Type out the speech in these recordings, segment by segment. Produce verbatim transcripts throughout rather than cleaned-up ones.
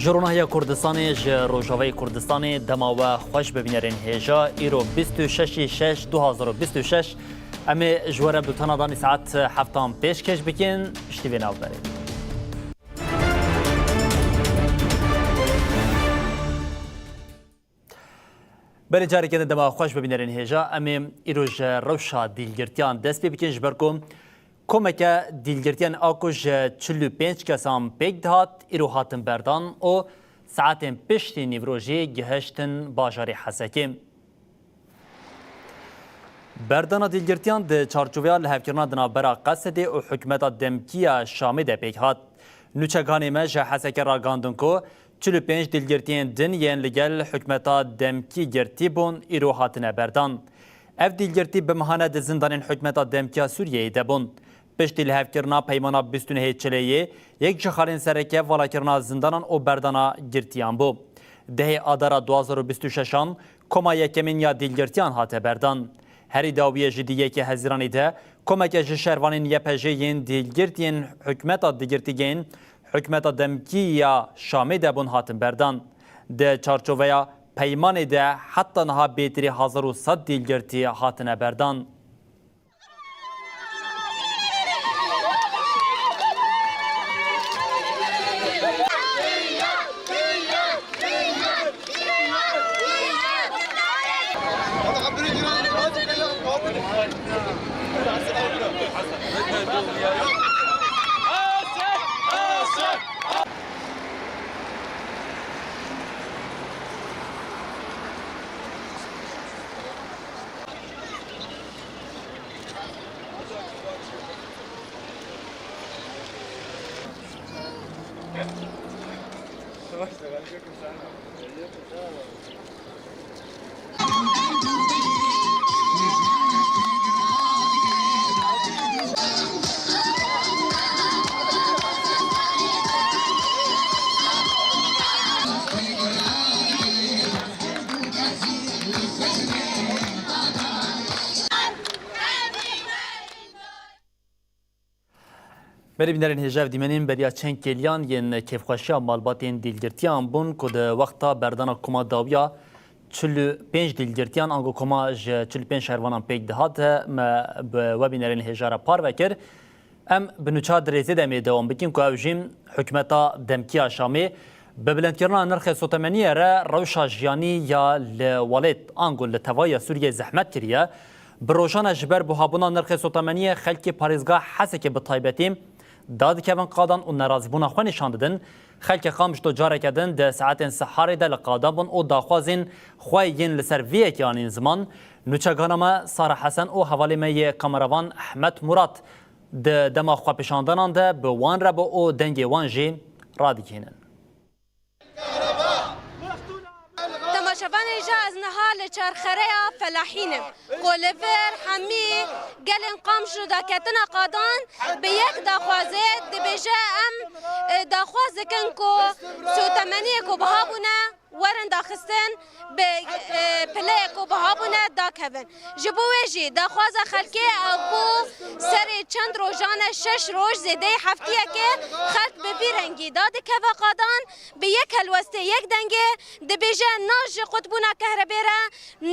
Ji Ronahiya Kurdistanê, ji Rojavayê Kurdistanê, dema we xweş, bibînerên hêja. Îro bîst û şeş ê şeş du hazar û bîst û şeş. Em ê ji we re bultena danî saet heftan pêşkêş bikin. Piştî vê navberê. Berê careke din dema xweş, bibînerên hêja. Em ê îro ji rewşa dîlgirtiyan dest pê bikin, ji ber ku komeke dîlgirtiyan a ku ji çil û pênc kesan pêk dihat, îro hatin berdan û saetên piştî nîvrojî gihiştin bajarê Hesekê. Berdana dîlgirtiyan di çarçoveya lihevkirina di navbera Qesedê û hikûmeta demkî ya Şamê de pêk hat. Nûçeganê me ji Hesekê ragihandin ku çil û pênc dîlgirtiyên din yên li gel hikûmeta demkî girtî bûn, îro hatine berdan. Ev dîlgirtî bi mehane di zindanên hikûmeta demkî ya Sûriyeyê de bûn. Piştî lihevkirina peymana bîst û nehê Çileyê, yek ji xalên sereke valakirina zindanan û berdana girtiyan bû. Dehê Adara du hazar û bîst û şeşan koma yekemîn ya dîlgirtiyan hate berdan. Herî dawiyê jî di yekê Hezîranê de komeke ji şervanên Y P J'ê yên dîlgirt yên hikûmeta digirtî yên hikûmeta demkî ya Şamê de bûn hatin berdan. Di çarçoveya peymanê de heta niha bêtirî hezar û sed dîlgirtî hatine berdan. Berê bînerên hêja, ev dîmenên beriya çend kêliyan yên kêfxweşiya malbatên dîlgirtiyan bûn ku di wexta berdana koma dawiya çil û pênc dîlgirtiyan ango koma ji çil û pênc şervanan pêk dihate, me bi we bînerên hêja re parve kir. Em bi nûça di rêzê de em ê dewam bikin ku ew jî hikûmeta demkî ya Şamê bi bilindkirina nirxê sotemeniyê re rewşa jiyanî ya li welêt ango li tevahiya Sûriyê zehmet kiriye. Bi rojane ji ber buhabûna nirxê sotemeniyê xelkê parêzgeha Hesekê bi taybetî dadikevin qadan û nerazîbûna xwe nîşan didin. Xelkê Qamişlo careke din di saetên siharê de li qadan bûn û daxwazên xwe yên li ser vê yekê anîn ziman. Nûçegana me Sara Hesen û hevalê me yê kameravan Ehmed Murat di dema xwepêşandanan de bi wan re bû û dengê wan jî radigihînin. Temaşevanên hêja, ez niha li çarxereya Felahîn im, ku li vir hemî gelên Qamişlo daketina qadan bi yek daxwazê dibêje, em, e, daxwaz dikin ku sotemeniyê ku biha bûne werin daxistin, bi, e, pileyê ku biha bûne dakevin. Ji bo wê jî daxwaza xelkê ew bû, serê çend rojan e, şeş roj, zêdeyî heftiyekê xelk bi vî rengî dadikeve qadan, bi yek helwestê, yek dengê dibêje na ji qutbûna kehrebê re,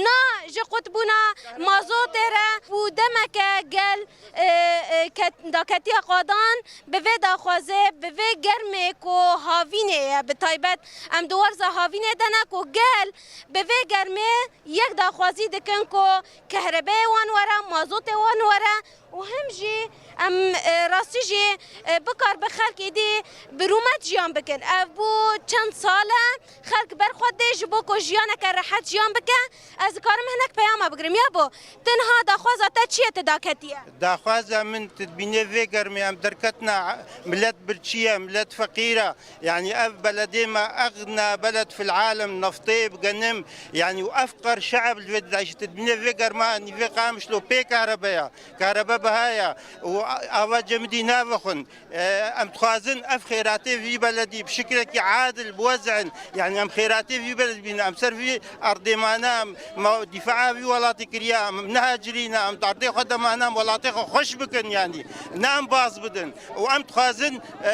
na ji qutbûna mazotê re û demeke gel, e, e, ket-, daketiya qadan bi vê daxwazê, bi vê germê ku havînê ye, bi taybet em di werza havînê de ne ku gel bi vê germê yek daxwazî dikin ku kehrebeyê wan were, mazotê wan were û him jî em, e, rastî jî, e, bikar bi xelk êdî bi rûmet jiyan bikin. Ev bû çend sal e xelk ber xwe dê ji bo ku jiyaneke rehet jiyan bike. Ez dikarim hinek peyama bigrim. Ya bo, tu niha daxwaza te çi ye, tu daketiye? Daxwaza min, tu dibînê vê germê em derketina, milet birçî ye, milet feqîr e. Yanî ev beledê me exna beled fil alem, neftê bi genim, yanî û efqer şe'b li vê didayîşî. Tu dibînê vê germa nîvê Qamişlo pê kahrebe ya. Kahrebe Bihaya û ava cemidî navixwin. E, em dixwazin ev xêratê vî beledî bi şikilekî adil biwezin. Yanî em xêratê vî beledî bînin. Em ser vî erdê mane, em ma dîfaa vî welatî kiriya, em nehecirîne, em di erdê xwe de mane, em welatê xwe xweş bikin yanî. Ne em baz bidin. Û em dixwazin, e,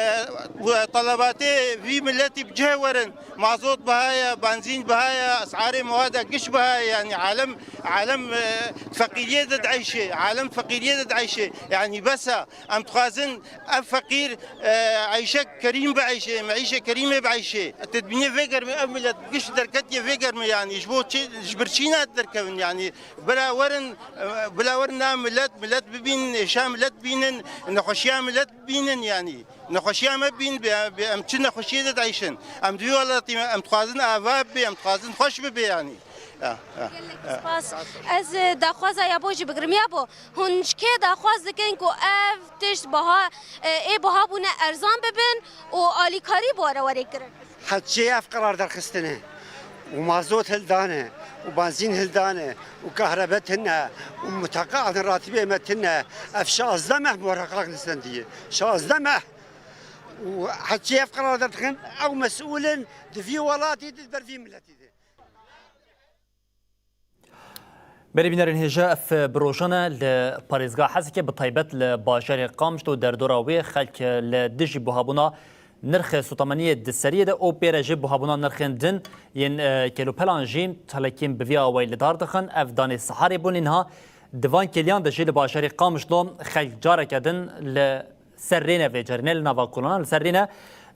telebatê vî miletî bi cih werin. Mazot biha ye, benzîn biha ye, esarê mewada giş biha ye. Yanî alem, alem, e, feqîriyê de dieyşê. Alem feqîriyê de dieyşê. Yanî bes e. Em dixwazin ev feqîr, e, eyşek kerîm bieyşê, meîşe kerîmê bieyşê. Tu dibînî vê germê ev milet giş derketiye vê germê yanî. Ji bo çi, ji bir çîna derkevin yanî. Bila werin, e, bila werin na milet, milet bibînin, êşa milet bînin, nexweşiya milet bînin yanî. Nexweşiya me bîn, bi, bi, em çi nexweşiyê de dieyşin. Em di wî welatî me, em dixwazin ava bibe, em dixwazin xweş bibe yanî. Ya, ya, ya. Spas. Ez, e, daxwaza yabo jî bigirim. Yabo, hûn ji kê daxwaz dikin ku ev tişt biha, e, ê biha bûne erzan bibin û alîkarî bi we re were kirin? Heçiyê ev qerar derxistine û mazot hildane û benzîn hildane û kahrebe tune û mutaqaatên ratibê me tune. Ev şazdeh meh mureqaq nistendiye. Şazdeh meh. Û heçiyê ev qerar derdixin, ew mesûl in di vî welatî de, di ber vî miletî de. Berê bînerên hêja, ev bi rojan e li parêzgeha Hesekê, bi taybet li bajarê Qamişlo û derdora wê xelk li dijî buhabûna nirxê sotamaniyê di seriyê de û pê re jî buhabûna nirxên din yên, e, kelopelan jî çalakiyên bi vî awayî li dar dixin. Ev danê siharê bûn, lê niha di van kêliyan de jî li bajarê Qamişlo xelk careke din li ser rê ne vê carê, ne li nava kolanan, li ser rê ne.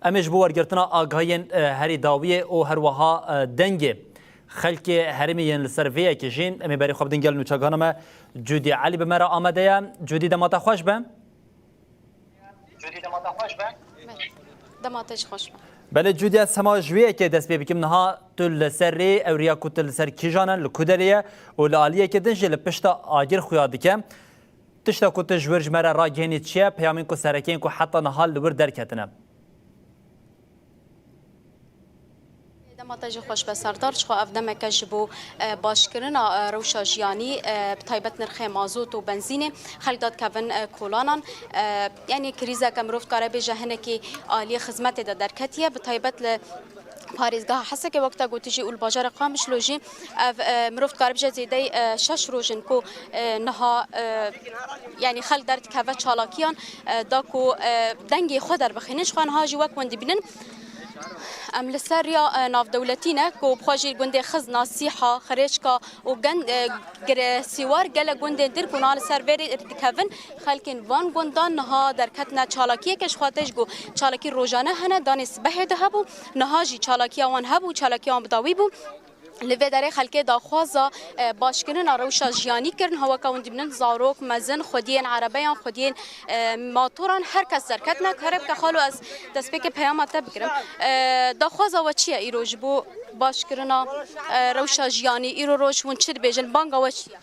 Em ê ji bo wergirtina agahiyên, e, herî dawiyê û her wiha, e, dengê xelkê herêmê yên li ser vê yekê jî, em ê berê xwe bidin gel nûçegihana me Cûdî Elî bi me re amade ye. Cûdî, dema te xweş be. Dema te jî xweş be. Belê Cûdî, ez hema ji vê yekê dest pê bikim. Niha tu li ser rê, ewriya ku tu li ser kîjan e, li ku derê ye û li aliyekê din jî li pişta agir xuya dike. Tişta ku tu ji wir ji me re ragihînî çi ye? Peyamên ku sereke yên ku heta niha li wir derketine? Dema te jî xweş be Serdar, jixwe ev demeke ji bo, e, başkirina, e, rewşa jiyanî, e, bi taybet nirxê mazot û benzînê xelk dadikevin, e, kolanan. E, yanî krîzeke mirov dikare bêje hinekî aliyê xizmetê de derketiye, bi taybet li parêzgeha Hesekê wek te gotî jî û li bajarê Qamişlo jî ev, e, mirov dikare bêje zêdeyî, e, şeş roj in ku, e, niha, e, yanî xelk derdikeve çalakiyan, e, da ku, e, dengê xwe derbixînin. Jixwe niha jî wek hûn dibînin, em li ser riya, e, navdewletî ne ku bi xwe jî gundê Xizna, Sîha, Xirêçka û gen-, e, Gire Sîwar gelek gundên din ku niha li ser vê rê dikevin, xelkên van gundan niha derketine çalakiyeke ji xwe tê ji ku çalakî rojane hene, danê sibehê de hebû, niha jî çalakiya wan hebû, çalakiya wan bi dawî bû. Li vê derê xelkê daxwaza, e, başkirina rewşa jiyanî kirin, ha weke hûn dibînin zarok, mezin, xwediyên erebeyan, xwediyên, e, matoran, her kes derketine. Kare bike xalo, ez destpêkê peyama te bigirim. E, daxwaza we çi ye îro ji bo başkirina, e, rewşa jiyanî? Îro roj hûn çi dibêjin? Banga we çi ye?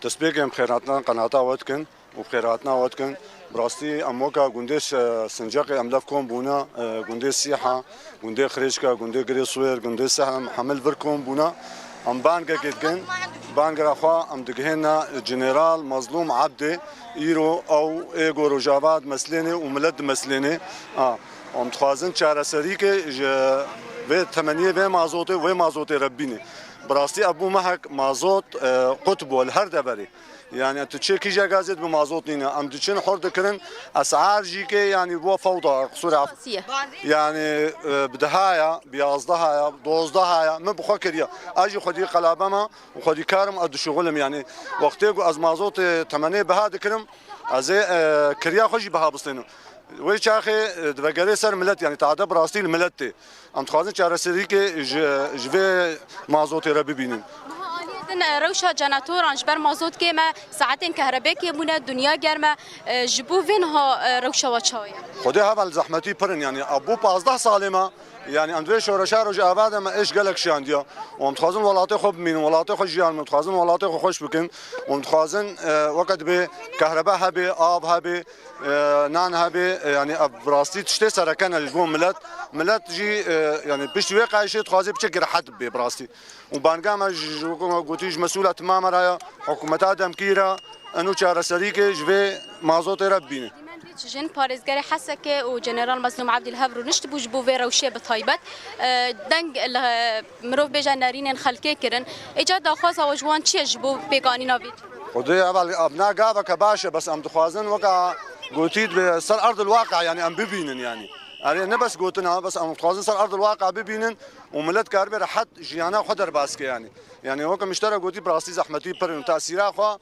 Destpêkê em xêrhatina qenata we dikin û xêrhatina we dikin. Bi rastî em weka gundê Ş-, Sinceqê em lev kom bûne, e, gundê Sîha, gundê Xirêçka, gundê Girê Swêr, gundê Sehla, em hemil vir kom bûne. Em bangekê dikin. Bangera xwe em digihêne General Mazlûm Ebdê. Îro ew ê ku Rojava dimeslênê û milet dimeslênê. A, em dixwazin çareserîkê ji vê temeniyê vê mazotê û vê mazotê re bibîne. Bi rastî ev bû mehek mazot, e, qut bû li her deverê. Yani tu çê kîja gazê dibe mazot nîne. Em diçin hor dikirin, esar jî ke yani bû fewda, qisûra. Siye. Yani, e, bi dehaya, bi yazdehaya, dozdehaya, min bi xwe kiriya. Ez jî xwedî qelabema û xwedî karim, ez dişuxilim yani. Wextê ku ez mazotê temenê biha dikirim, ez ê, e, kiriya xwe jî biha bistênim. Wê çaxê, e, divegerê ser milet, yani tade bi rastî li milet tê. Em dixwazin çareserîkê ji, ji vê mazotê re bibînin. Niha aliyê din, e, rewşa cenetoran ji ber mazot kêm e, saetên kehrebê kêm bûne, dinya germ e, e, ji bo vê niha, e, rewşa we çawa ye? Xwedê heval zehmetî pir in, yani ev bû pazdeh salê me, Yani em divê şoreşa Rojava de me êş gelek şiyandiya. Û em dixwazin welatê xwe bimînin, welatê xwe jiyan, em dixwazin welatê xwe xweş bikin. Û em dixwazin, e, weke dibê kehrebe hebe, av hebe, e, nan hebe, e, yani ev bi rastî tiştê sereke ne ji bo milet. Milet jî, e, yani piştî wê qayîşê dixwaze piçekî rehet bibe bi rastî. Û banga me ji, ji, weke me gotî ji mesûla tima me re ya, hikûmeta demkî re, eno çareserî ke ji vê mazotê re bibîne. Jin parêzgerê Hesekê û General Mezlûm Evdî li hev rûniştibû ji bo vê rewşê bi taybet. E, deng li mirov bêje nerînên xelkê kirin. Îca daxwaza we ji wan çi ye ji bo pêkanîna vê? Xwedê heval evna gaveke baş e, bes em dixwazin weka gotî dibe ser erdil waqe, yani em bibînin yani. Erê ne bes gotina, bes em dixwazin ser erdil waqe bibînin û milet karibe rehet jiyana xwe derbas ke yani. Yani weke miştera gotî bi rastî zehmetî pir in û tesîra xwe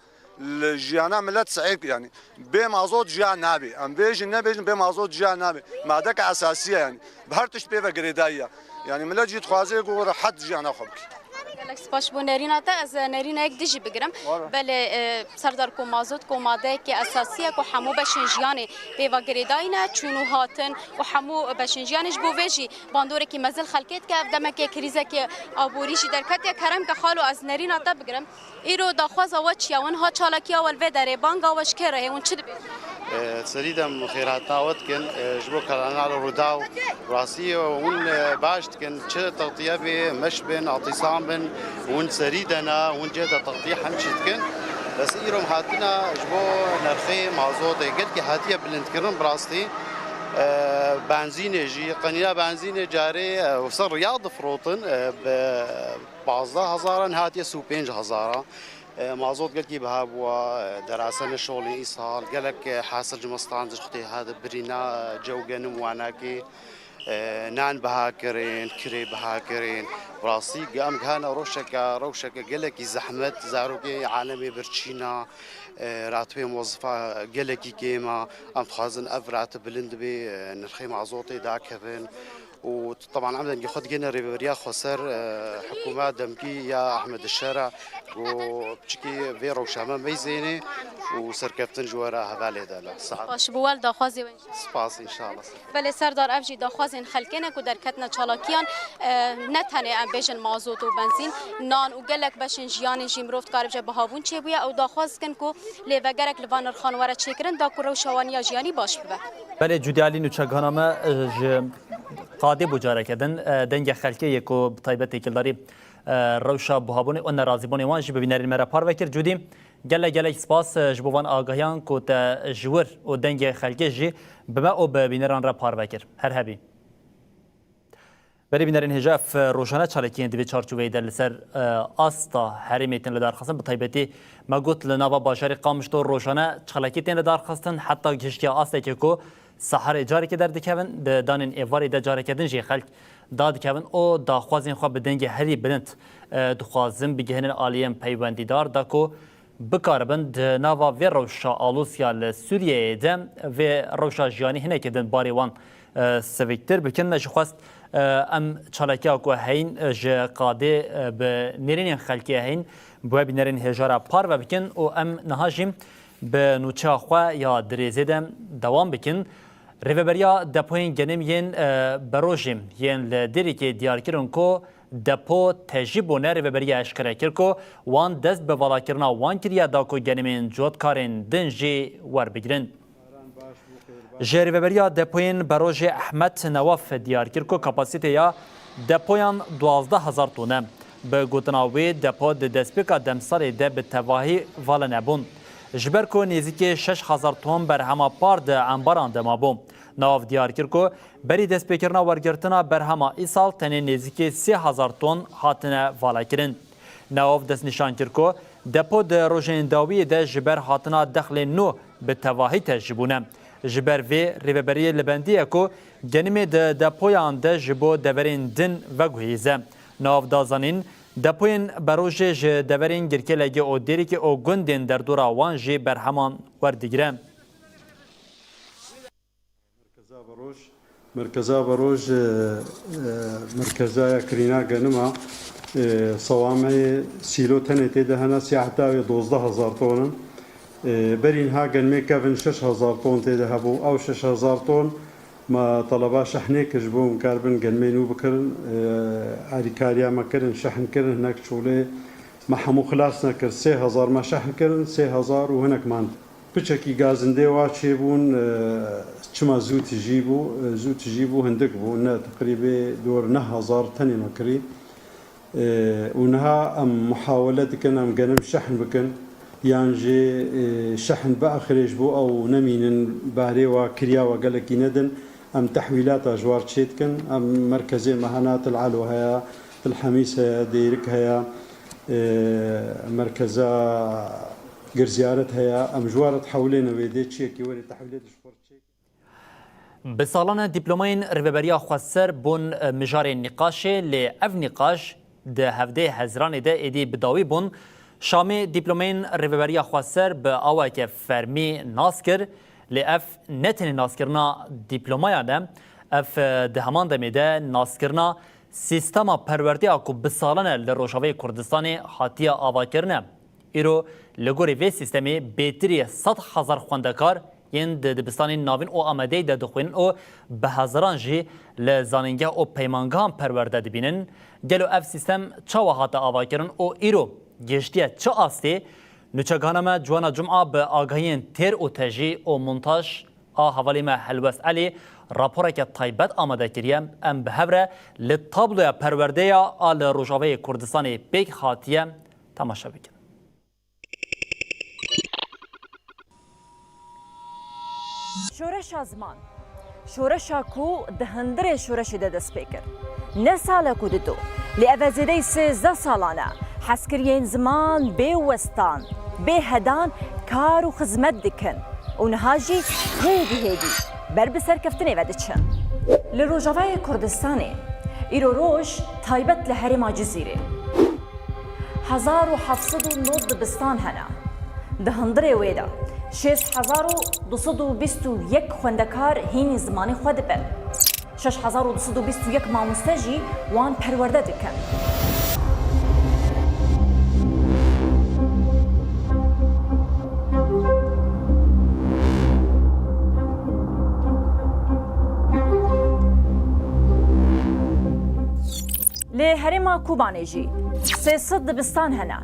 li jiyana milet si'êb yani. Bê mazot jiyan nabe. Em bêjin nebêjin bê mazot jiyan nabe. Madeke esasî ye yani. Bi her tişt pê ve girêdayî ye. Yani milet jî dixwaze ku rehet jiyana xwe bike. Gelek spas ji bo nerîna te. Ez, e, nerîna yek dijî bigirim. Wara. Belê, e, Serdar, ku mazot ku madeyekê esasî ye ku hemû beşên jiyanê pê ve girêdayî ne, çûn û hatin û hemû beşên jiyanê ji bo vê jî bandorekî mezin xelkê dike. Ev demekê krîzekê aborî jî derketiye. Kerem ke xalo, ez nerîna te bigirim. Îro daxwaza we çi ye? Hûn ha çalakiya we li vê derê, banga we ji kê re heye? Hûn çi dibêjin? Serî dem xêrhatina we dikin, e, ji bo Kanala Rûdaw. Rastî hûn, e, baş dikin, çi textiye bê, meş bin, atîsan bin, hûn serî de ne, hûn cê de textiye hemşî dikin. Bes îro em hatine ji bo nerxê mazotê gelkî hatiye bilindkirin bi rastî. E, benzînê jî, qenîna benzînê carê, e, ser riya difrotin, e, bi pazdeh hezaran hatiye sî û pênc hezara. E, mazot gelkî biha bûwa, e, derasene şolê îsal, gelek, e, hasil ji me stand ji xwedê hate birîna, e, cew genim wanakê, e, nan biha kirin, kirê biha kirin. Bi rastî em gihane rewşeke, rewşeke gelekî zehmet, zarokê alemê birçîna, e, ratibê mozifa gelekî kêm e. Em dixwazin ev ratib bilind bê, e, nirxê mazotê dakevin. û teban em dengê xwe digihîne Rêveberiya Xweser, e, hikûmeta demkî ya Ehmed Şera, ku piçikî vê rewşa me meyzênê û serkeftin ji we re hevalê de le. Saet. Baş, bi wel daxwazê we. Spas, înşallah. Belê Serdar, ev jî daxwazên xelkê ne ku derketine çalakiyan, e, ne tenê em bêjin mazot û benzîn, nan û gelek beşên jiyanê jî mirov dikare bije bihabûn çêbûye. Ew daxwaz dikin ku lêvegerek li van nirxan were çêkirin, da ku rewşa wan ya jiyanî baş bibe. Belê Cudî Alî, nûçegihana me, e, ji qadê bû careke din, e, dengê xelkê yê ku bi taybet têkildarî, e, rewşa buhabûnê û nerazîbûnê wan jî bi bînerên me re parve kir. Cudî, gelek gelek spas, e, ji bo van agahiyan ku te ji wir û dengê xelkê jî bi me û bi bîneran re parve kir. Her hebî. Berê bînerên hêja, ev rojane çalakiyên di vê çarçoveyê de li ser, e, asta herêmê tên lidarxistin. Bi taybetî me got li nava bajarê Qamişlo rojane çalakî tên lidarxistin, heta gihiştiye astekê ku seharê carekê derdikevin, di danên êvarê de careke din jî xelk dadikevin û daxwazên xwe bi dengê herî bilind, e, dixwazin bigihînin aliyên peywendîdar da ku bikaribin di nava vê rewşa alozî ya li Sûriyeyê de vê rewşa jiyanî hinekê din barê wan, e, siviktir bikin. Me jî xwest, e, em çalakiya ku heyîn, e, ji qadê, e, bi nêrînên xelkê heyîn, bi we bînerên hêja re parve bikin û em niha jî bi nûçeya xwe ya dirêzê de dewam bikin. Rêveberiya depoyên genim yên, e, Berojê yên li Dêrikê diyar kirin ku depo tejî bûne. Rêveberiya eşkere kir ku wan dest bi valakirina wan kiriye da ku genimên cotkarên din jî werbigirin. Ji Rêveberiya Depoyên Berojê Ehmed Newaf diyar kir ku kapasîteya depoyan duwazdeh hezar ton e. Bi gotina wê, depo di destpêka demsalê de bi tevahî vala nebûn. Ji ber ku nêzîkî şeş hezar ton berhema par di embaran de mabû. Newaf diyar kir ku berî destpêkirina wergirtina berhema îsal tenê nêzîkî sê hezar ton hatine valakirin. Newaf destnîşan kir ku depo di rojên dawiyê de ji ber hatina dexlên nû bi tevahî tejî bûne. Ji ber vê, rêveberiyê li bendî ye ku genimê di depoyan de ji bo deverên din veguhêze. Newaf da zanîn, depoyên Berojê ji deverên Girkêlegê û Dêrikê û gundên derdora wan jî berheman werdigire. Merkeza Beroj, Merkeza Beroj, e, e, merkeza ya kirîna genima, e, sewameyê sîlo tenê tê de hene, sî heta wê dozdeh hezar ton in. E, berî niha genimê kevin şeş hezar ton tê de hebû. Ew şeş hezar ton, Me teleba şehnê kir, ji bo em karibin genimê nû bikirin. E, alîkariya me kirin, şehn kirin, hinek çolê me hemû xilas nekir. Sê hezar me şehn kirin, sê hezar û hinek mand. Piçekî gazindê wa çêbûn, e, çima zû tijî bû, e, zû tijî bû, hindik bû, ne teqrîbê dor neh hezar tenê me kirî. E, û niha em muhawele dikin, em genim şehn bikin, yan jî, e, şehn biaxirê ji bo ew nemînin, barê wa kiriya we gelekî nedin. Em tehwîlata ji war çêdikin. Em merkezê me hena Til Elo heye, Til Hemîs heye, Dêrik heye, e, merkeza Girziyaret heye. Em ji war re dihewilêne wê dê çiyekî werê tehwîlê de ji xwe re çêkin. Bi salan e dîplomayên rêveberiya xweser bûn, e, mijarê nîqaşê, lê ev nîqaş di hevdê Hezîranê de êdî bi dawî bûn. Şamê dîplomayên rêveberiya xweser bi awayeke fermî nas kir, lê ev ne tenê naskirina dîplomayan e, ev, e, di heman demê de naskirina sîstema perwerdeya ku bi salan e li Rojavayê Kurdistanê hatiye avakirin e. Îro li gorî vê sîstemê bêtirî sed hezar xwendekar yên di dibistanên navîn û amadeyî de dixwînin û bi hezaran jî li zanîngeh û peymangehan perwerde dibînin. Gelo ev sîstem çawa hate avakirin û îro gihiştiye çi astê? Nûçegihana me Ciwana Cuma bi agahiyên têr û tejî û montaj a hevalê me Helwest Elî raporeke taybet amade kiriye. Em bi hev re li tabloya perwerdeya a li Rojavayê Kurdistanê pêk hatiye temaşe bikin. Şoreşa ziman. Şoreşa ku di hundirê şoreşê de dest pê kir. Ne sala ku dido, lê ev e zêdeyî sêzdeh salan e. Hezkiriyên ziman bê westan, bê hedan kar û xizmet dikin û niha jî hêdî hêdî ber bi serkeftinê ve diçin. Li Rojavayê Kurdistanê îro roj taybet li herêma Cizîrê hezar û heft sed û nod dibistan hene. Di hundirê wê de şêst hezar û du sed û bîst û yek xwendekar hînî zimanê xwe dibin. Şeş hezar û du sed û bîst û yek mamoste jî wan perwerde dikin. Lê herêma Kobanê jî sê sed dibistan hene.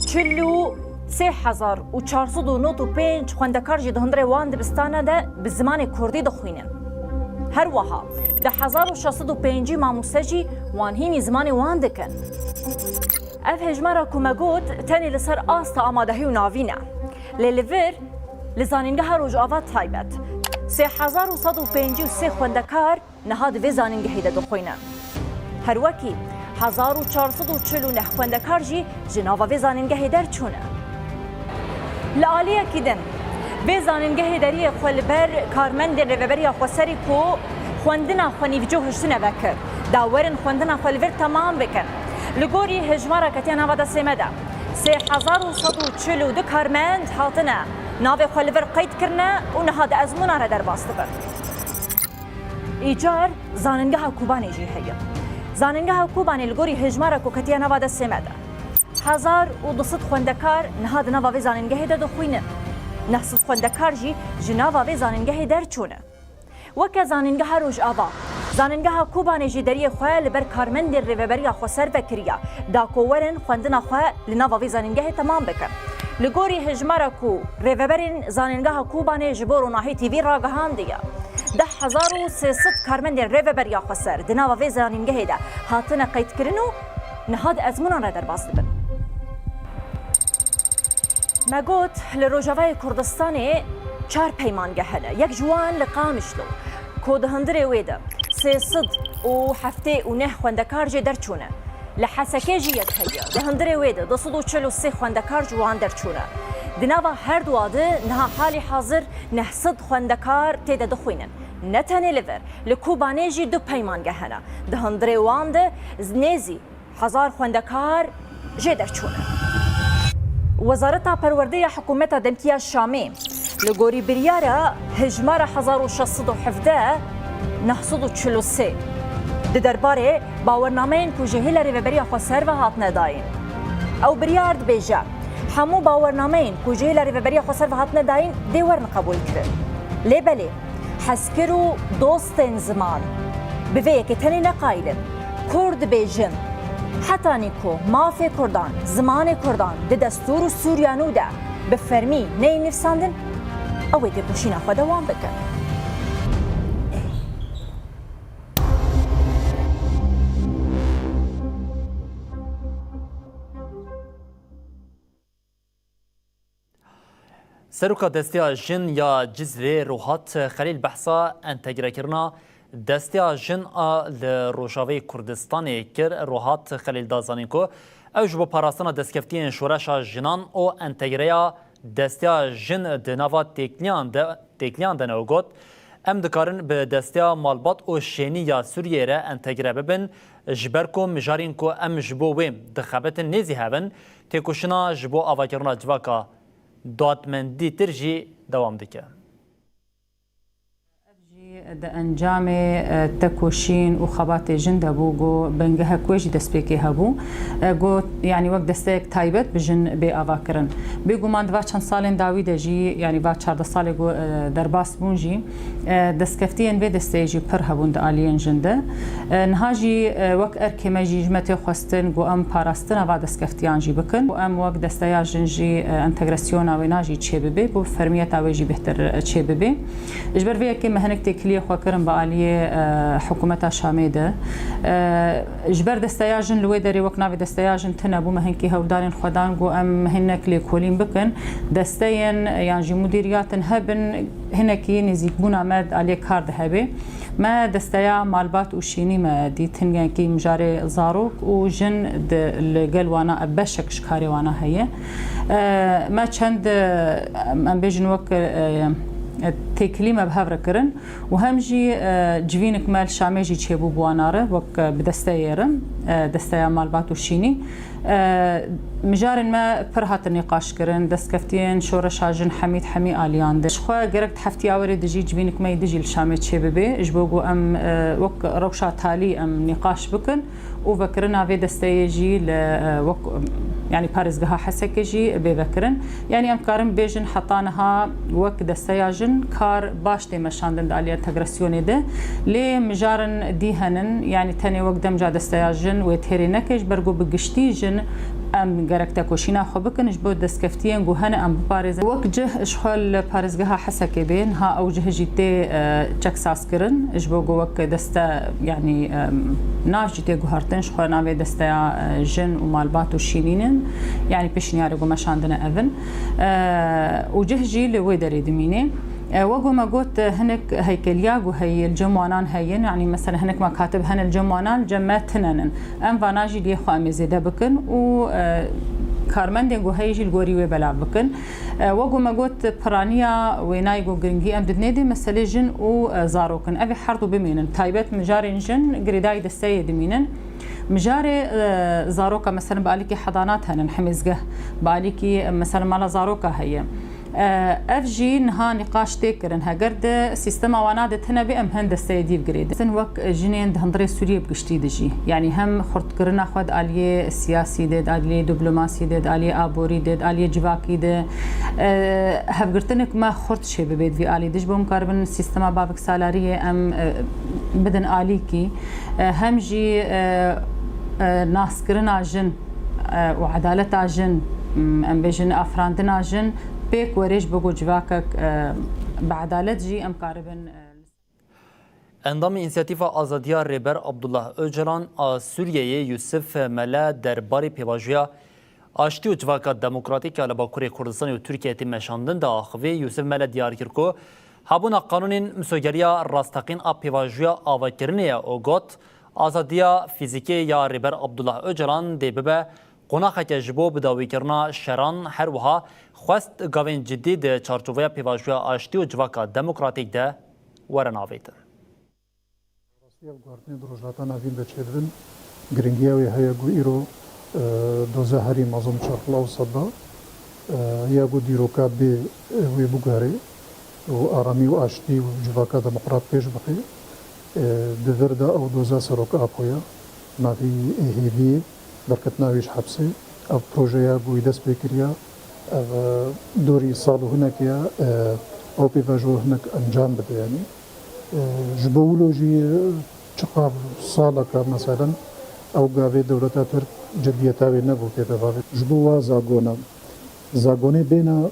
Çil û sê hezar û çar sed û nod û pênc xwendekar jî di hundirê wan dibistana de bi zimanê kurdî dixwînin. Her wiha di hezar û şeş sed û pêncî mamoste jî wan hînî zimanê wan dikin. Ev hejmara ku me got tenê li ser asta amadehî û navîn e. Lê li vir li Zanîngeha Rojava taybet sê hezar û sed û pêncî û sê xwendekar niha di vê zanîngehê de dixwînin. Her wekî hezar û çar sed û çil û neh xwendekar jî ji nava vê zanîngehê derçûne. Li aliyekî din, vê zanîngehê deriyê xwe li ber karmendên Rêveberiya Xweserî ku xwendina xwe nîvcoh hiştine vekir, da werin xwendina xwe li vir temam bikin. Li gorî hejmara ketiya nava destê me de, sê hezar û sed û çil û du karmend hatine navê xwe li vir qeyd kirine û niha di ezmûnan re derbas dibin. Îcar zanîngeha Kobanê jî heye. Zanîngeha Kobanê li gorî hejmara ku ketiye nava destê me de, hezar û du sed xwendekar niha di nava vê zanîngehê de dixwînin. Neh sed xwendekar jî ji nava vê zanîngehê derçûne. Weke Zanîngeha Rojava, Zanîngeha Kobanê jî deriyê xwe li ber karmendên Rêveberiya Xweser vekiriye, da ku werin xwendina xwe li nava vê zanîngehê temam bikin. Li gorî hejmara ku rêveberên Zanîngeha Kobanê ji bo Ronahî T V ragihandiye, deh hezar û sê sed karmendên Rêveberiya Xweser di nava vê zanîngehê de hatine qeydkirin û niha di ezmûnan re derbas dibin. Me got, li Rojavayê Kurdistanê çar peymangeh hene. Yek ji wan li Qamişlo, ku di hundirê wê de sê sed û heftê û neh xwendekar jê derçûne. Li Hesekê jî yek heye. Di hundirê wê de du sed û çil û sê xwendekar ji wan derçûne. Di nava her dua de niha halî hazir neh sed xwendekar tê de dixwînin. Ne tenê li vir, li Kobanê jî du peymangeh hene. Di hundirê wan de nêzî hezar xwendekar jê derçûne. Wezareta Perwerdê ya Hikûmeta Demkî ya Şamê li gorî biryara hejmara hezar û şeş sed û hevdeh neh sed û çil û sê di derbarê bawernameyên ku ji hêla Rêveberiya Xweser ve hatine dayîn. Ew biryar dibêje, hemû bawernameyên ku ji hêla Rêveberiya Xweser ve hatine dayîn dê werin qebûlkirin. Lê belê, Hezkir û dostên ziman. Bi vê yekê tenê ne qayîl in. Kurd dibêjin. Hetanî ku mafê Kurdan, zimanê Kurdan di destûr û Sûriya nû de bi fermî neyên nivîsandin, ew ê têkoşîna xwe dewam bikin. Seroka Desteya Jin ya Cizrê Rohat Xelîl behsa entegrekirina Desteya Jin a li Rojavayê Kurdistanê kir. Rohat Xelîl da zanîn ku ew ji bo parastina destkeftiyên şoreşa jinan û entegreya Desteya Jin di nava têkliyan de, têkliyan de ne û got, Em dikarin bi Desteya Malbat û Şênî ya Sûriyê re entegre bibin, ji ber ku mijarên ku em ji bo wê dixebitin nêzî hev in, têkoşîna ji bo avakirina civaka dadmendîtir jî dewam dike. Ev jî di encamê, e, tekoşîn û xebatê jin de bû, ku bingehek wê jî destpêkê hebû. E, got, yanî wek desteyek taybet bi jin bê avakirin. Bêguman di va çend salên dawî de jî, yanî va çardeh salê ku, e, derbas bûn jî, e, destkeftiyên vê desteyê jî pir hebûn di aliyên jin de. E, niha jî, e, wek erkê me jî ji me tê xwestin ku em parastina va destkeftiyan jî bikin û em wek desteya jin jî, e, entegrasyona wêna jî çêbibe, ku fermiyeta wê jî bêhtir çêbibe. Ji ber vê yekê me hinek têkiliyê xwe kirin bi aliyê, e, hikûmeta Şamê de. E, ji ber desteya jin li wê derê wek navê desteya jin tune bû, me hinkî hewldanên xwe dan ku em hinek lêkolîn bikin. Desteyên yan jî mudîriyatin hebin, hinekî nêzîkbûna me di aliyê kar de hebe. Me desteya malbat û şînî me dît, hinekî mijarê zarok û jin di, li gel wana, beşek ji karê wana heye. E, me çend, e, em bêjin wek, e, têkilî me bi hev re kirin û hem jî, e, civînik me li Şamê jî çêbû bi wana re, wek, e, bi desteyê re, e, desteya malbat û şînî. E, mijarên me pir hatin nîqaş kirin, destkeftiyên şoreşa jin hemî di hemî aliyan de. Ji xwe gerek di heftiya werê de jî civînik me yî dijî li Şamê çêbibe, ji bo ku em, e, wek rewşa talî em nîqaş bikin û vekirina vê desteyê jî li, e, wek, yanî parêzgeha Hesekê jî bê vekirin. Yanî em dikarin bêjin heta niha wek desteya jin kar baş tê meşandin di aliyê entegrasyonê de. Lê mijarin dî henin, yanî tenê wek demca desteya jin wê têrê neke, ji ber ku bi giştî jin em gerek tekoşîna xwe bikin, ji bo destkeftiyên ku hene em biparêzin. Wek cih ji xwe li parêzgeha Hesekê bê, niha ew cih jî tê, e, çeksazkirin, ji bo ku wek deste, yanî, e, nav jî tê guhertin, ji xwe navê desteya, e, jin û malbat û şînî nin, yanî pêşniyarê ku meşandine ev in. E, û cih jî li wê derê dimîne. E, wek ku me got, e, hinek heykeliya ku heye li cem wanan heyin, yanî mesela hinek mekatib hene li cem wanan, li cem me tine nin. Em vana jî lê xwe em ê zêde bikin û, e, karmendên ku heye jî li gorî wê belav bikin. E, wek ku me got, piraniya wênayê ku giringî em didinê dê meselê jin û, e, zarok in. Ev ê her du bimînin. Taybet mijarên jin girêdayî desteyê dimînin. Mijarê, e, zaroka, mesela bi alîkî hedanat henin, hemêzgeh, bi alîkî, e, mesela mala zaroka heye. E, ev jî niha nîqaş tê kirin. Heger di sîstema wana de tune bê, em hin desteyê dî bi girê de. Sin wek jinên di hundirê Sûriyê bi giştî de jî. Yanî hem xurtkirina xwe di aliyê siyasî de, di aliyê diplomasî de, di aliyê aborî de, di aliyê civakî de, e, hevgirtinek me xurt çêbibe di vî alî de. Ji bo em karibin sîstema baviksalariyê em, e, bidin alîkî. E, hem jî, e, e, naskirina jin, e, û edaleta jin, m, em bêjin afirandina jin, pêk were ji bo ku civakek, e, bi edalet jî em karibin, e, Endamê Însiyatîfa Azadiya Rêber Abdullah Ocalan a Sûriyeyê Yusuf Mele derbarê pêvajoya aştî û civaka demokratîk ya li Bakurê Kurdistanê û Tirkiyeyê tê meşandin de axivî. Yusuf Mele diyar kir ku hebûna qanûnên misogeriya rasteqîn a pêvajoya avakirinê ye û got, Azadiya fîzîkî ya Rêber Abdullah Ocalan dê bibe qonaxeke ji bo bidawîkirina şeran, her wiha xwest gavên cidî di çarçoveya pêvajoya aştî û civaka demokratîk de werin avêtin. Rastî ev guhertinên di Rojhilata Navîn de çêdibin, giringiya wê heye ku îro, e, doza herî mezin çarpil ew sed da, e, ya ku dîroka bê, e, wê biguherê û aramî û aştî û civaka demokrat pêş bixê. E, di vir de ew doza Serok Apo ye, navî ê hêviyê, derketina wî ji hepsê. Ev projeya ku wî dest pê kiriya, ev, e, dorî sal û hinek ye, e, ew pêvajo hinek encam bide, yanî. Ji bo wilo jî çiqas saleke, meselen, ew gavê dewleta Tirk cidiyeta wê nebû tê de bavê. Ji bo wa zagona, zagonê bêne,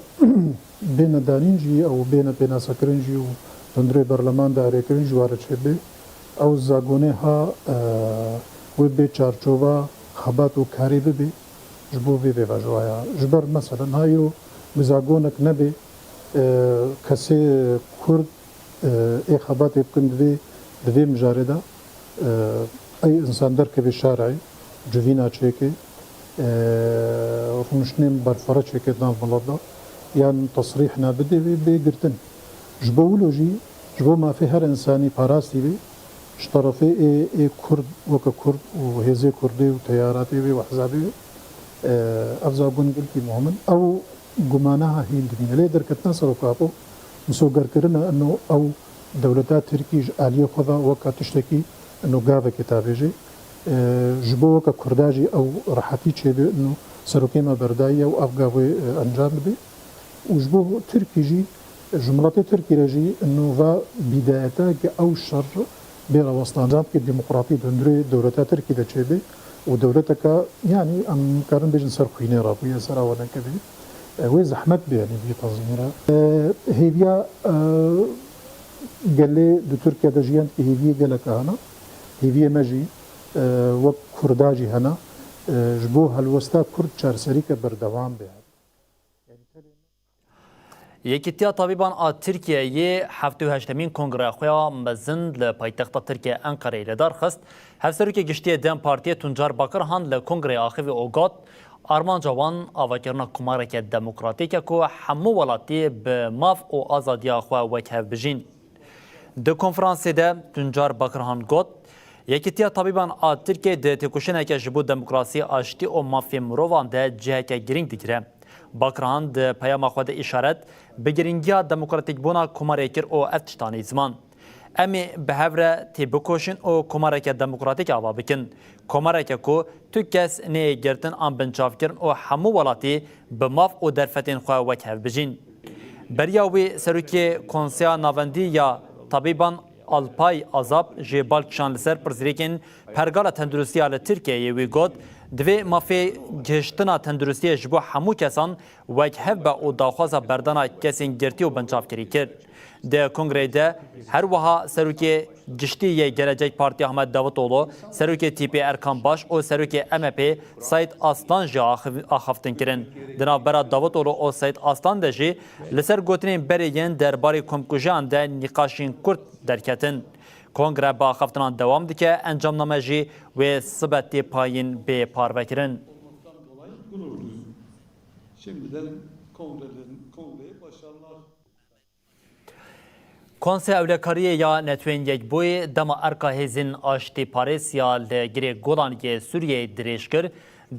bêne danîn jî, ew bêne pênasekirin jî û hundirê berleman de erêkirin jî ware çêbê. Ew zagonê ha, e, wê bê çarçova xebat û karê bibê. Ji bo vê vê ve ji waya. Ji ber, meselen, ha îro bi zagonek nebê, e, kesê Kurd, e, ê xebatê bikin di vê, di vê mijarê de, e, ey însan derkevê şarê, civîna çêkê, e, rûniştinên berfere çêkê di nav milet de, yan tesrîh nebidê wê bê girtin. Ji bo wilo jî, ji bo mafê her însanî parastî bê, ji terefê ê, ê Kurd, weke Kurd û hêzê Kurdê û teyaratê wê û hezabê wê, e, ev zagon gelkî muhim in. Ew gumana ha hîn dimîne. Lê derketina ser û kapo, misogerkirine ino ew dewleta Tirkî ji aliyê xwe ve weke tiştekî ino gavekê tabêjê. E, ji bo weke Kurda jî ew rehetî çêbê ino serokê me berdayiye û ev gavê, e, encam bidê. Û ji bo Tirkî jî, ji miletê Tirkî re jî nûva bîdayete ke ew şer bê rawestan. Nizamkê demokratî di hundirê dewleta Tirkî de çêbê û dewleteke, yanî em karin bêjin ser xwînê re bûye, ser awaneke bê. E, wê zehmet bê, yanî vî tenzîmî re. E, hêviya, e, gelê di Tirkiye de jiyan dike, hêviyê geleke hene. Hêviyê me jî, e, wek Kurda jî hene. E, ji bo helwesta Kurd çareserîke berdewam bê. Yekîtiya Tabîban a Tirkiyeyê heftê û heştemîn kongreya xwe ya mezin li paytexta Tirkiye Enqereyê li dar xist. Hevserokê Giştî yê dem Partiyê Tuncar Bakirhan li kongreya axivî û got, armanca wan avakirina komareke demokratîk e ku hemû welatî bi maf û azadiya xwe wek hev bijîn. Di konferansê de Tuncar Bakirhan got, Yekîtiya Tabîban a Tirkiyeyê di têkoşîneke ji bo demokrasî, aştî û mafê mirovan de ciheke girîng digire. Bakirhan di peyama xwe de îşaret bi girîngiya demokratîkbûna komarê kir û ev tişt anî ziman, Em ê bi hev re têbikoşin û komareke demokratîk ava bikin. Komareke ku tu kes neyê girtin an binçavkirin û hemû welatî bi maf û derfetên xwe wek hev bijîn. Beriya wî serokê Konseya Navendî ya Tabîban Alpay Azap jê bal kişand li ser pirsgirêkên pergala tenduristiya li Tirkiyeyê. Wî got, divê mafê gihiştina tenduristiyê ji bo hemû kesan wek hev be û daxwaza berdana kesên girtî û binçavkirî kir. Di kongreyê de her wiha serokê giştî yê Gelecek Partî Ahmet Davutoglu, serokê T P Erkan Baş û serokê M H P Seyîd Aslan jî axiv-, axaftin kirin. Di navbera Davutoglu û Seyîd Aslan de jî li ser gotinên berê yên derbarê komkujiyan de nîqaşên kurt derketin. Kongre bi axaftinan dewam dike, encamname jî wê sibe tê payîn bê parvekirin. Şimdiden kongrelerin, kongreye başarılar. Konseya Ewlekariyê ya Netewên Yekbûyî dema erka hêzên aştîparêz ya li Girê Golan yê Sûriyeyê dirêj kir,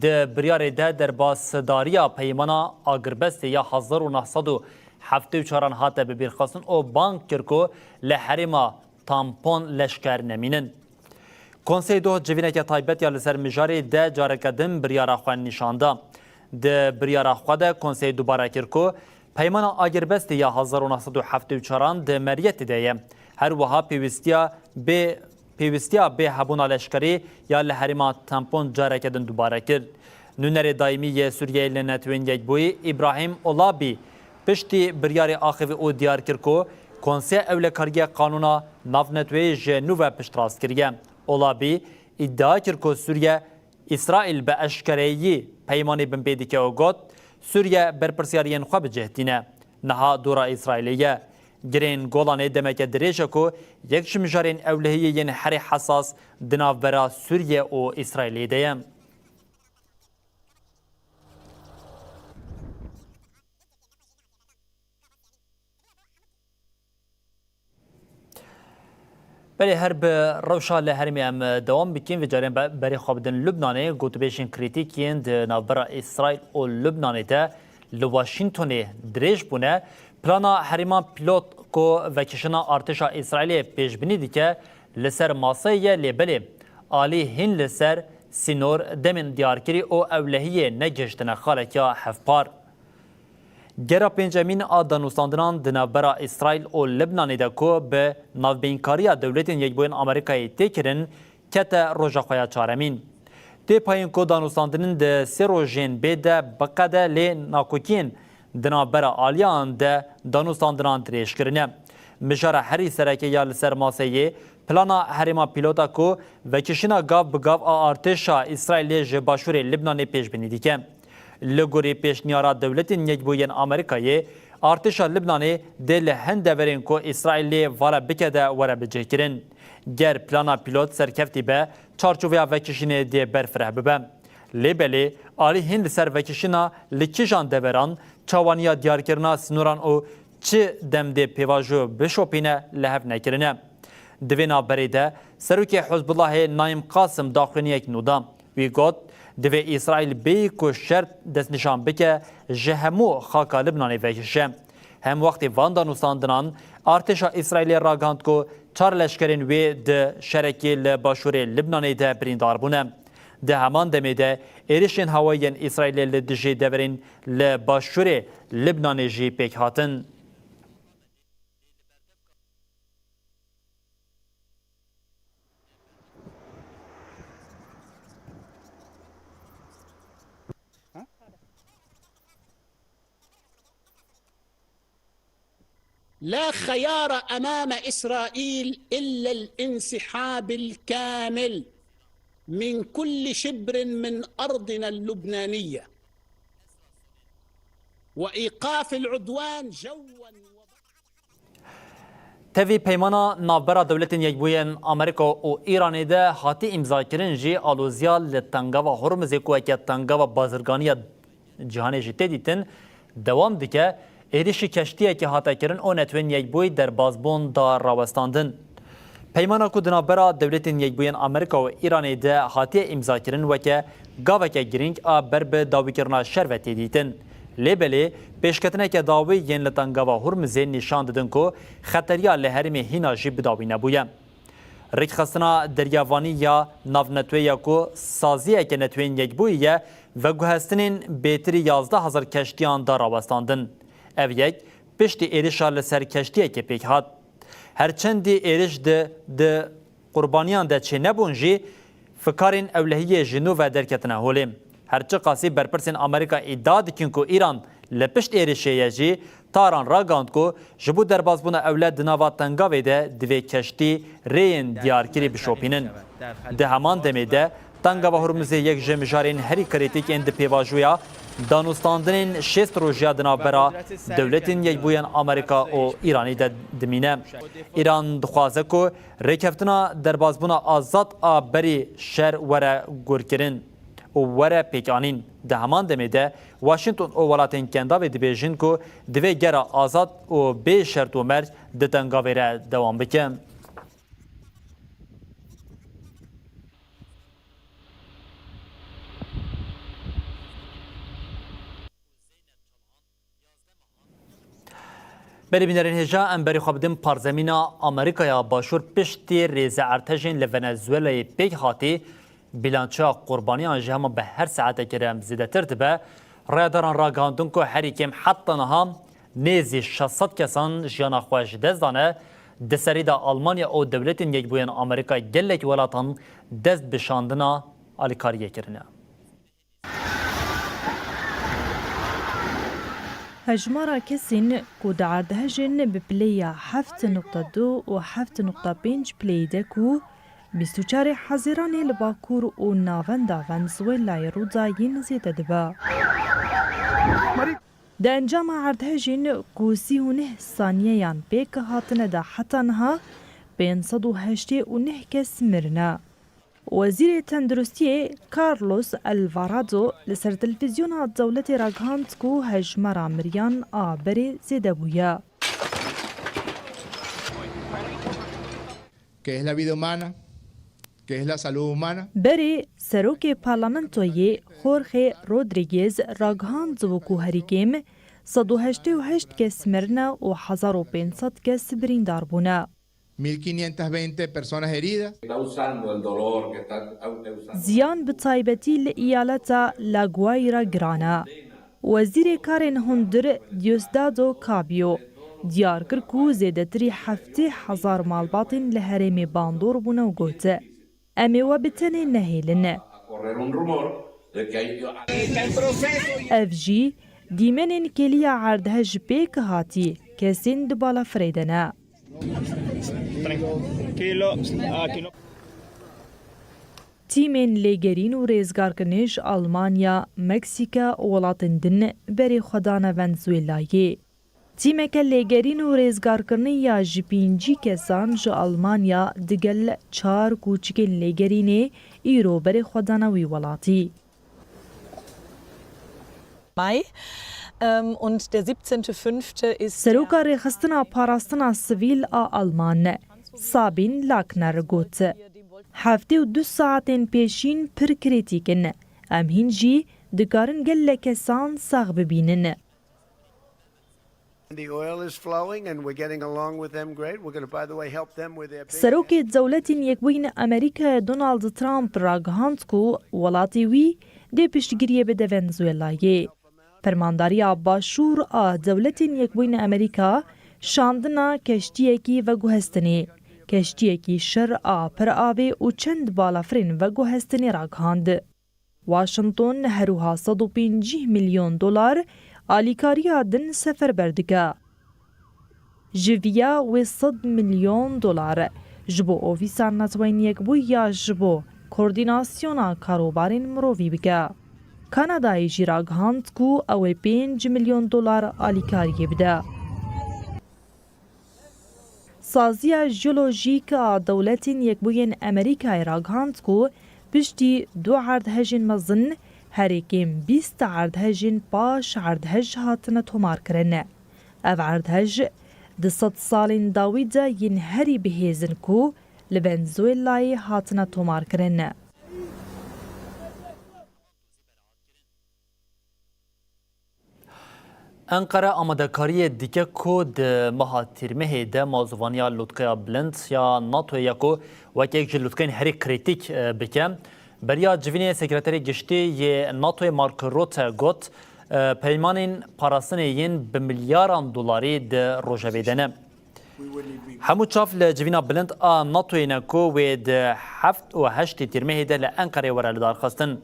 di biryarê de derbasdariya peymana agirbestê ya hezar û neh sed û heftê û çaran hate bibîrxistin û bang kir ku li herêma tampon leşker nemînin. Konsey doh civîneke taybet ya li ser mijarê de careke din biryara xwe nîşan da. Di biryara xwe de Konsey dubare kir ku Peymana Agirbestê ya hezar û neh sed û heftê û çaran di meriyetê de ye. Her wiha pêwîstiya bê, pêwîstiya bê hebûna leşkerî ya li herêma tampon careke din dubare kir. Nûnerê daîmî yê Sûriyeyê li Netewên Yekbûyî Îbrahîm Olabî piştî biryarê axivî û diyar kir ku Konseya Ewlekariyê qanûna navneteweyî ji nû ve piştrast kiriye. Olabî îdia kir ku Sûriye Îsraîl bi eşkereyî peymanê binpê dike û got, Sûriye berpirsiyariyên xwe bi cih tîne. Niha dora Îsraîlê ye. Girên Golanê demeke dirêj e ku yek ji mijarên ewlehiyê yên herî hesas di navbera Sûriye û Îsraîlê de ye. Belê, her bi rewşa li herêmê em dewam bikin. Vê carê be-, berê xwe bidin Lubnanê. Gotûbêjên krîtîk yên di navbera Îsraîl û Lubnanê de li Washingtonê dirêj bûne. Plana herêman pîlot ku vekişina artêşa Îsraîlê pêşbînî dike, li ser maseyê ye, lê belê alî hîn li ser sînor demên diyarkirî û ewlehiyê negihiştine xalekiya hevpar. Gera pêncemîn a danûstandinan di navbera Îsraîl û Libnanê de ku bi navbeynkariya Dewletên Yekbûyên Amerîkayê tê kirin, kete roja xwe ya çaremîn. Tê payîn ku danûstandinên di sê rojên bê de biqede, lê nakokiyên di navbera aliyan de danûstandinan dirêj kirine. Mijara herî sereke ya li ser maseyê plana herêma pîlota ku vekişîna gav bi gav a artêşa Îsraîlê ji başûrê Libnanê pêşbînî dike. Li gorî pêşniyara Dewletên Yekbûyên Amerîkayê, artêşa Libnanê dê li hin deverên ku Îsraîlê vala bike de were bicihkirin. Ger plana pîlot serkeftî be, çarçoveya vekişînê dê berfireh bibe. Lê belê, alî hîn li ser vekişîna li kîjan deveran, çawaniya diyarkirina sinoran û çi dem dê pêvajo bişopîne li hev nekirine. Di vê navberê de Serokê Hizbullahê Naim Qasim daxuyaniyek nû da. Wî got, divê Îsraîl bêyî ku şer destnîşan bike, ji hemû xaka Libnanê vekişe. Hem wextê van danûstandinan, artêşa Îsraîlê ragihand ku çar leşkerên wê di şerekê li başûrê Libnanê de birîndar bûne. Di heman demê de êrişên hewayî yên Îsraîlê li dijî deverên li başûrê Libnanê jî pêk hatin. لا خيار أمام إسرائيل إلا الانسحاب الكامل من كل شبر من أرضنا اللبنانية وإيقاف العدوان جوا وبحرا. Tevî peymana navbera Dewletên Yekbûyên Amerîka û Îranê de hatî îmzakirin jî aloziya li Tengava Hormizê ku weke tengava bazirganiya cîhanê jî tê dîtin, dewam dike. Êrişî keştiyekê hate kirin û Netwên Yekbûyî derbazbûn da rawestandin. Peymana ku di navbera Dewletên Yekbûyên Amerîka û Îranê de hatiye îmzakirin weke gaveke girîng a ber bi dawîkirina şer ve tê dîtin. Lê belê, pêşketineke dawî yên li Tengava Hurmizê nîşan didin ku xeteriya li herêmê hîna jî bi dawî nebûye. Rêkxistina deryavanî ya navneteweyê ya ku saziyeke Netweyên Yekbûyî ye, veguhestinên bêtirî yazdeh hezar keştiyan da rawestandin. Ev yek piştî êrişa li ser keştiyekê pêk hat. Her çendî êriş di, di qurbaniyan de çênebûn jî, fikarên ewlehiyê ji nû ve derketine holê. Her çiqasî berpirsên Amerîka îdia dikin ku Îran li pişt êrişê ye jî, Taran ragihand ku ji bo derbasbûna ewle di nava Tengavê de divê keştî rêyên diyarkirî bişopînin. Di heman demê de Tengava Hurmizê yek ji mijarên herî krîtîk ên di pêvajoya danûstandinên şêst rojiya di navbera Dewletên Yekbûyên Amerîka û Îranê de dimîne. Îran dixwaze ku rêkeftina derbasbûna azad a berî şer were gurkirin û were pêkanîn. Di heman demê de Washington û welatên Kendavê dibêjin ku divê gera azad û bê şert û merc di Tengavê re dewam bike. Berî bînerên hêja, em berî xwe bidin parzemîna Amerîkaya Başûr. Piştî rêze erdhejên li Venezuelayê pêk hatî, bîlançoya qurbaniyan ji hema bi her saetekê re em zêdetir dibe. Rayedaran ragihandin ku herî kêm heta niha nêzî şeş sed kesan jiyana xwe ji dest dane. Di serî de Almanya û Dewletên Yekbûyên Amerîka gelek welatan dest bi şandina alîkariyê kirine. Hejmara kesên ku di erdhejên bi pileya heft nuqta du û heft nuqta pênc pileyê de ku bîst û çarê Hezîranê li Bakur û Navenda Venezuelayê rûdayîn zêde dibe. Di encama erdhejên ku sî û neh saniyeyan pêk hatine de heta niha pênc sed û heştê û neh kes mirine. Wezîrê Tenduristiyê Carlos Alvarado li ser televîzyona dewletê ragihand ku hejmara miriyan a berê zêde bûye. ¿Qué es la vida humana? ¿Qué es la salud humana? Berê serokê parlamentoyê Jorge Rodriguez ragihand ku herî kêm sed û heştê û heşt kes mirine û hezar û pênc sed kes birîndar bûne. Mil quinientas veinte personas heridas. Está usando el dolor que está au-, está usando. Ziyan bi taybetî li eyaleta La Guaira giran e. Wezîrê Karên Hundir Diosdado Cabello diyar kir ku zêdetirî heftê hezar malbatên li herêmê bandor bûne û got, Em ê we bi tenê nehêlin. Ev jî dîmenên kêliya erdhej pêk hatî kesên di balafirê de ne. Tîmên lêgerîn û rêzgarkirinê ji Almanya, Meksîka û welatên din berê xwe dane Venezuelayê. Tîmeke lêgerîn û rêzgarkirinê ya ji pêncî kesan ji Almanya digel çar kûçikên lêgerînê îro berê xwe dane wî welatî. Mai. Ähm, und der siebzehnte fünfte ist Seroka Rêxistina Parastina Sivîl a Alman, Sabine Lagner got, Heftê û du saetên pêşîn pir krîtîk in. Em hîn jî dikarin gelek kesan sax bibînin. The oil is flowing and we're getting along with them great. We're gonna, by the way, help them with their big Serokê Dewletên Yekbûyîn Amerîkayê Donald Trump ragihand ku welatê wî dê piştgiriyê bide Venezuelayê. Fermandariya Başûr a Dewletên Yekbûyîn Amerîka şandina keştiyekî veguhestinê, keştiyekî şer a pir avê û çend balafirên veguhestinê ragihand. Washington her wiha sed û pêncî milyon dolar alîkariya din seferber dike. Ji viya wê sed milyon dolar ji bo Ofîsa Neteweyên Yekbûyî ya ji bo koordînasyona karobarên mirovî bike. Kanadayê jî ragihand ku ew ê pênc milyon dolar alîkariyê bide. Saziya Jeolojîk a Dewletên Yekbûyên Amerîkayê ragihand ku piştî du erdhejên mezin, herî kêm bîst erdhejên paş erdhej hatine tomarkirin. Ev erdhej di sed salên dawî de yên herî bihêz in ku li Venezuelayê hatine tomarkirin. Enqere amadekariyê dike ku di meha Tîrmehê de mazûvaniya lûtkeya bilind ya NATOyê ya ku wek yek ji lûtkeyên herî krîtîk, e, bike. Beriya civînê Sekreterê Giştî yê NATOyê Mark Rutte got, e, peymanên parastinê yên bi milyaran dolarî di rojevê de ne. Hemû çav li civîna bilind a NATOyê ne ku wê di heft û heştê Tîrmehê de li Enqerê were lidarxistin.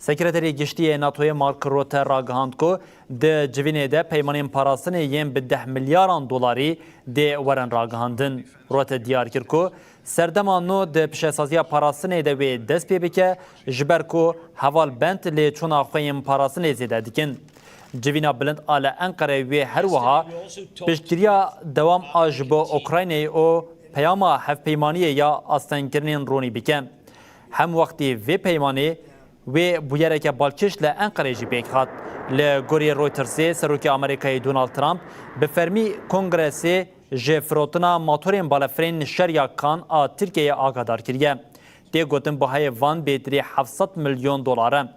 Sekreterê Giştî yê NATOyê Mark Rutte ragihand ku di civînê de peymanên parastinê yên bi deh milyaran dolarî dê werin ragihandin. Rutte diyar kir ku serdema nû di pişesaziya parastinê de wê dest pê bike, ji ber ku heval bend lê çûna xwe yên parastinê zêde dikin. Civîna bilind a li Enqereyê wê her wiha piştgiriya dewam a ji bo Ukraynayê û peyama hevpeymaniyê ya astengkirinên ronî bike. Hemwextî vê peymanê wê bûyereke balkêş li Enqereyê jî pêk hat. Li gorî Reutersê, Serokê Amerîkayê Donald Trump bi fermî Kongresê ji firotina motorên balefirên şer ya kan a Tirkiyeyê agahdar kiriye. Tê gotin bihayê van bêtirî heft sed milyon dolar e.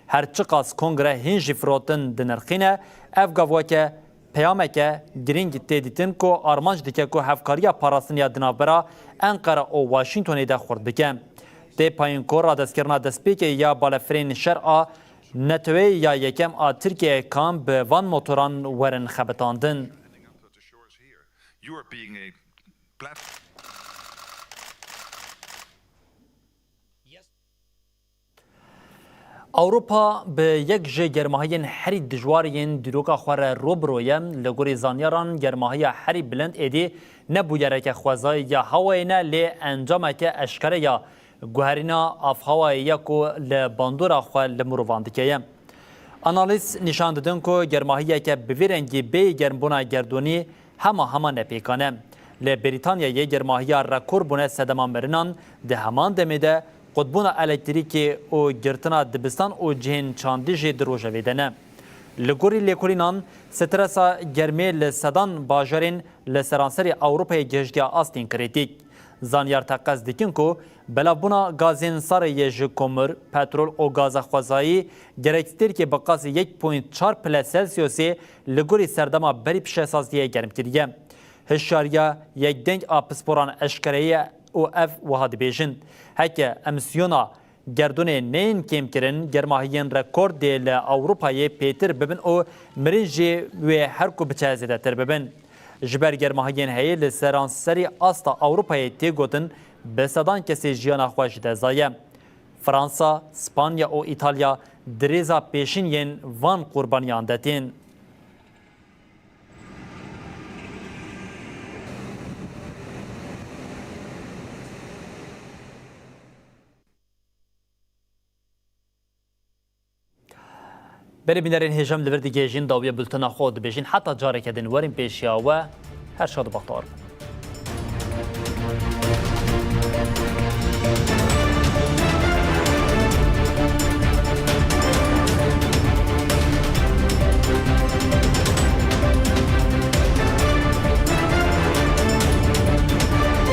Her çiqas kongre hîn jî firotin dinirxîne, ev gav weke peyameke girîng tê dîtin ku armanc dike ku hevkariya parastin ya di navbera Enqere û Washingtonê de xurt bike. Tê payîn ku radestkirina destpêkê ya balefirên şer a neteweyê ya yekem a Tirkiyeyê kan bi van motoran werin xebitandin. You are being a plat- Ewropa bi yek ji germahiyên herî dijwar yên dîroka xwe re rû bi rû ye. Li gorî zanyaran, germahiya herî bilind êdî ne bûyereke xwezayî ya hewayê ne, lê encameke eşkere ya guherîna avhewayê ye ku li bandora xwe li mirovan dike ye. Analîz nîşan didin ku germahiyeke bi vî rengî bêyî germbûna gerdûnî hema hema nepêkan e. Li Brîtanyayê germahiya rekor bûne sedema mirinan, di heman demê de qutbûna elektrîkê û girtina dibistan û cihên çandî jî di rojevê de ne. Li gorî lêkolînan, stresa germê li sedan bajarên li seranserê Ewropayê gihiştiye astên krîtîk. Zanyar teqez dikin ku belavbûna gazên sarê yê ji komir, petrol û gaza xwezayî gerektirkê bi qasî yek point çar pile Celsiusê li gorî serdema berî pişesaziyê germ kiriye. Hişyariya yekdeng a pisporan eşkere ye û ev wiha dibêjin, heke emîsyona Gerdûnê neyên kêmkirin, germahiyên rekordê li Ewropayê pêtir bibin û mirin jî wê her ku biçe zêdetir bibin. Ji ber germahiyên heyî li seranserî asta Ewropayê tê gotin, bi sedan kesê jiyana xwe ji dest daye. Fransa, Spanya û Îtalya di rêza pêşîn yên van qurbaniyan de tên. Berê bînerên hêja, em li vir digihêjin dawiya bultena xwe dibêjin. Heta careke din werin pêşiya we. Her şad û bextewar bin.